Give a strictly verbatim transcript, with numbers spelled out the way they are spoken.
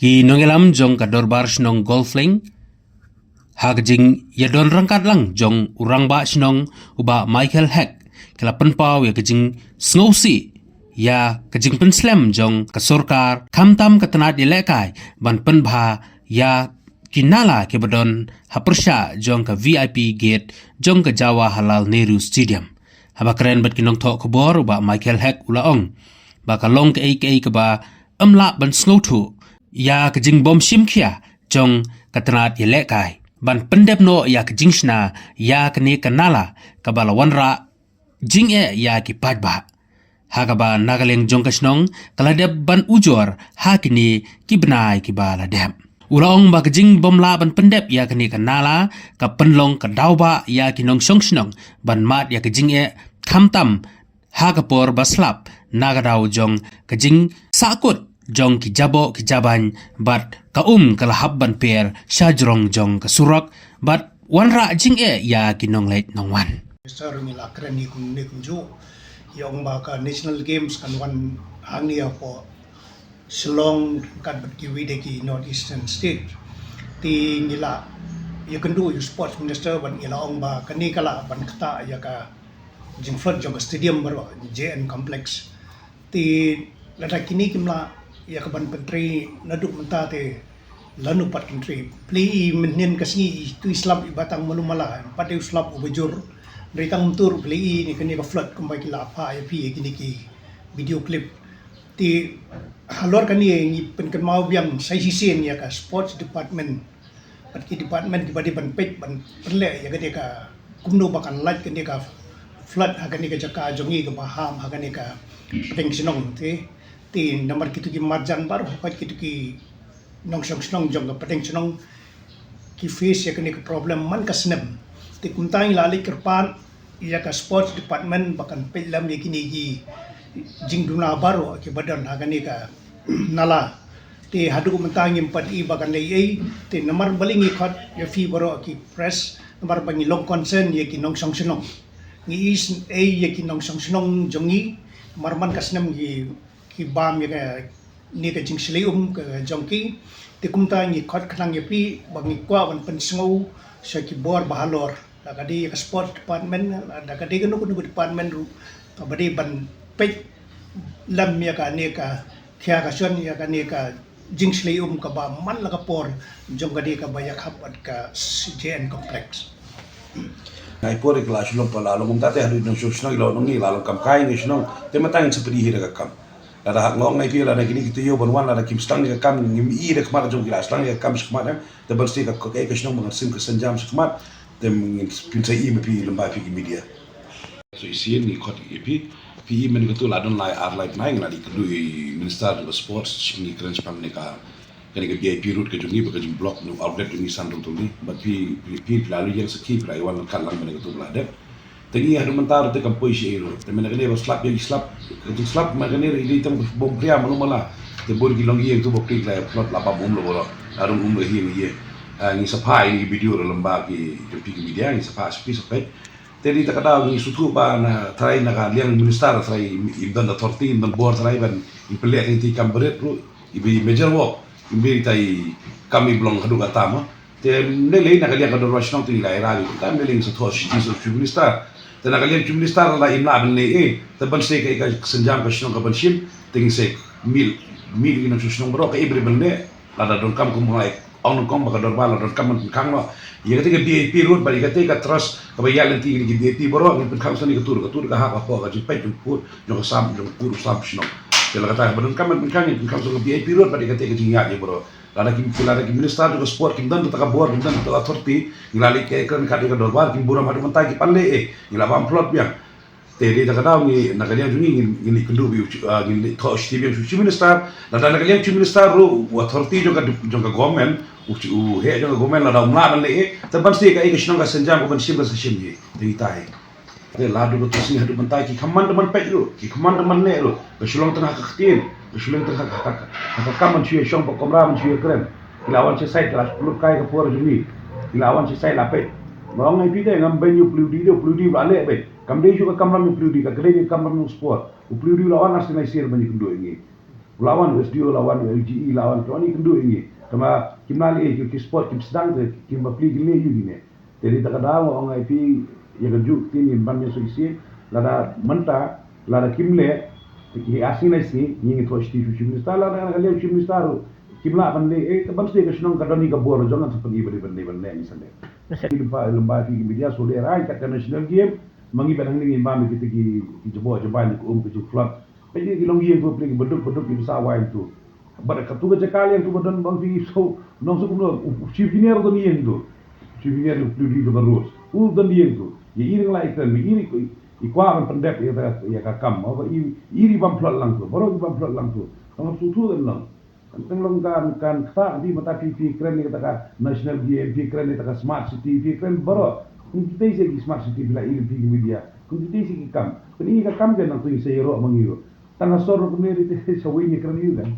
Ki nongïalam jong ka Dorbar Shnong Golf Link, ha ka jingïadon ryngkat lang jong u Rangbah Shnong u Bah Michael Heck, ki la pynpaw ïa ka jingsngewsih ïa ka jingpynslem jong ka sorkar, khamtam ka tnat ïalehkai ban pynbha ïa ki nala kiba don ha pyrshah jong ka V I P gate jong ka Jawaharlal Nehru Stadium. Haba kren bad ki nongthoh khubor, u Bah Michael Heck u la ong ba ka long kaei kaei kaba ym lah ban sngewthuh ïa ka jingbymshim khia jong ka tnat ïalehkai ban pyndep noh ïa ka jingshna ïa kane ka nala kaba la wanrah jingeh ïa ki paidbah. Ha kaba na ka liang jong ka shnong ka la dep ban ujor ha kine ki bnai kiba la dep. U la ong ba ka jingbymlah ban pyndep ïa kane ka nala ka pynlong ka daw ba ïa ki nongshong shnong ban mad ïa ka jingeh, khamtam ha ka por ba slap na ka daw jong ka jingsahkut jong ki jaboh ki jabaiñ bad ka um ka la hap ban per sha jrong jong ka surok bad wanrah jingeh ïa ki nongleit nongwan. Minister ngi la kren hi kumne kumjuh. Ïa ong ba ka National Games kan wan hangne hapoh Shillong ryngkat bad kiwei de ki North Eastern State. Te ngi la ïakynduh ïa u Sports Minister bad ngi la ong ba kane ka lah ban ktah ïa ka jingflood jong ka stadium baroh, J N Complex. Te lada kine kim lah ïa ka ban pyntrei naduh mynta te lano pat kin trei. Plie i mynhynnin ka sngi i tu i slap i ba tang malu mala, em pat dei u slap uba jur. Hynrei tang mynta plie i ne kane ka flood kumba ki la phah ïa phi ïa kine ki video clip. Te halor kane ngi pynkynmaw biang sa shisien ïa ka Sports Department bad ki department kiba dei ban peit ban pynleh ïa kane ka kumno ba kan lait kane ka flood ha kane ka jaka jong ngi kaba ham ha kane ka pdeng shnong te. Te namar kitu ki marjan baroh ha kitu ki nongshong shnong jong ka pdeng shnong ki face ïa kane ka problem man ka snem. Te kumta ngi la leit kyrpad ïa ka Sports Department ba kan peit lem ïa kine ki jingduna baroh kiba don ha kane ka nala. Te haduh mynta ngim pat i ba kan leh ei, te namar balei ngi khot ïa phi baroh ki press, namar ba ngi long concern ïa ki nongshong shnong. Ngi i ei ïa ki nongshong shnong jong ngi, namar man ka snem ki, ki bam ïa kane ka jingshlei um ka jong ki. Te kumta ngi khot khnang ïa phi ba ngi kwah ban pynsngew sha ki bor ba halor. Da ka dei ka Sports Department, da ka dei kano kano ka department ruh kaba dei ban peit lem ïa kane ka khia ka shon ïa kane ka jingshlei um kaba man la ka por jong kane kaba ïakhap bad ka J N Complex. Ngai por ka la shu long pa la long kumta te haduh nongshong shnong la nong ni la long kam kai ngi shnong te mynta ngin sa pynïaid hi da ka kam. Lada hak ngong ngai phi lada kine ki taïew ban wan lada kim sdang ïa ka kam ngim i da khmat jong ki la sdang ïa ka kam sha khmat em. Te ban sdang ka ka ka shnong ban sim ka synjam sha khmat. Te ngin pynsa i ma phi lem bad phi ki media. So i sien ngi khot ïa phi, phi i mynne ka tu la don lai ar lai bnai ngi la dei kynduh i Minister of Sports ngi kren shaphang ne ka kane ka V I P road ka jong ngi ba ka jingblock ne outlet jong ngi san rung tong ngi. Bad phi, phi, phi la lu ïeng sakhi phi la ïa wan ryngkat lang mynne ka tu ba la dep. Te ngi haduh mynta ruh te kam poi shi ei ruh. Te mynne kane ba slap ïa i slap, ka jingslap mynne kane ruh i dei tang bom phria malu mala. Te bun ki longïing tu ba phi la ïa plot la bam um la boro. La rung um la hi ngi ïa. Ah, ngi sa phah ïa ngi video ruh lem bad ki jong phi ki media ngi sa phah sa phi sa phi. Te dei ta ka daw ngi sngewthuh ba na trai na ka liang minister trai im, im don authority, im don bor trai ban im pynleh tang i kam barit ruh, i ba i major work, im dei ta i kam i ba long haduh katta mo. Te ne lei na ka liang ka dorbar shnong te ngi la ïarap ïa ka kam ne lei ngi sngewthuh shi, shi, shi minister. Te na ka liang shi minister la im lah ban leh eh, te ban sei ka, ka synjam ka shnong ka ban shim, te ngi sei mil, mil ngi nang shnong baroh ka i ba dei ban leh. Lada donkam kum ngai ong nongkong ba ka dorbar la donkam ban pynkhang noh. Ïa kata ka V I P road bad ïa kata ka trust kaba ïaid lynti ïa ka V I P baroh ngin pynkhang sani ka tur ka tur ka ha ka pok ka jingpeit jong ka pur jong ka sam jong ka pur sam shnong. Te la kata ba donkam ban pynkhang ngin pynkhang sani ka V I P road bad ïa kata ka jingïaid ïa baroh. Lada ki, lada ki minister jong ka sport kim don kata ka bor kim don kata ka authority ngi la leit ka kren ka dei ka dorbar kim burom haduh mynta ki pan leh eh ngi la bam plot biang. Te dei ta ka daw ngi na ka liang jong ngi ngin, ngin leit kynduh biang u chi-, ah, ngin leit thoh u chief biang u chief minister. Lada na ka liang chief minister ruh u authority jong ka, jong ka government, u chi-, u heh jong ka government lada um lah ban leh eh, te ban sdei ka ei ka shnong ka synjam ka ban shim ka sa shim hi. Te ngi tai. Te la duh ka tu sngi haduh mynta ki kham man da man peit ruh, ki kham man da man leh ruh. Ka shu long tang ha ka ktien, ka shu long tang ha ka, ha ka, ha ka kam ban shu ïa shong bad kamra ban shu ïa kren. Ki la wan sha site la shu pynlut kai ka por jong ngi. Ki la wan sha site la peit. Nga ong ngai phi te ngam beiñ ïa u pli u di de, u pli u di u la leh beit. Kam dei shuh ka kamram u pli u di, ka dei ka kamram u sport. U pli u di u la wan ar sien lai sien ban ïakynduh ïa ngi. La wan u S D O, la wan u L G E, la wan, ki wan ïakynduh ïa ngi. Tangba kim lah leh ei, ki spot kim sdang te, kim bapli ki leh ïa kine. Te dei kata ka daw nga ong ïa phi, ïa kajuh ktien ngin ban ïasuk ïasih. Lada mynta, lada kim leh, ki ar sngi lai sngi ngi, ngi thoh sha u Chief Minister, lada ka leh u Chief Minister ruh kim lah ban leh, eh, te ban sdang ka shnong ka don ïa ka bor jong nga, te pyn-i ba dei ban leh, ban leh ngi sa leh. Ki lyngba, lyngba phi ki media, shu leh rai kat ka national game, ma ngi ban hangne ngin bam ïa kita ki, ki jubor jubor, ki um ki jingtlot. Peit ki longïing tu, peit ki baduk baduk, ki bsa wine tu. Bad katu ka jaka liang tu ba don bang phi, so nong suk no, u, u chief engineer don ïing tu. Chief engineer u pli ri tu ka rules. U don ïing tu. Ïa i ring lai kren, i ri, i kwah ban pyndep ïa ka, ïa ka kam. Ba i, i ri bam plot lang tu. Baroh i bam plot lang tu. Tang su tu don lang. Kan tang long kan, kan kata di mynta phi, phi kren ïa kata ka national game, phi kren ïa kata ka smart city, phi kren baroh. Kum kita sa ki smart city phi la i phi ki media. Kum kita sa ki kam. Kan ïa ka kam kan nang tu sa ïaroh ma ngi ruh. Tang ha sor ruh kumne ri te sa wei ïa kren ïa kan.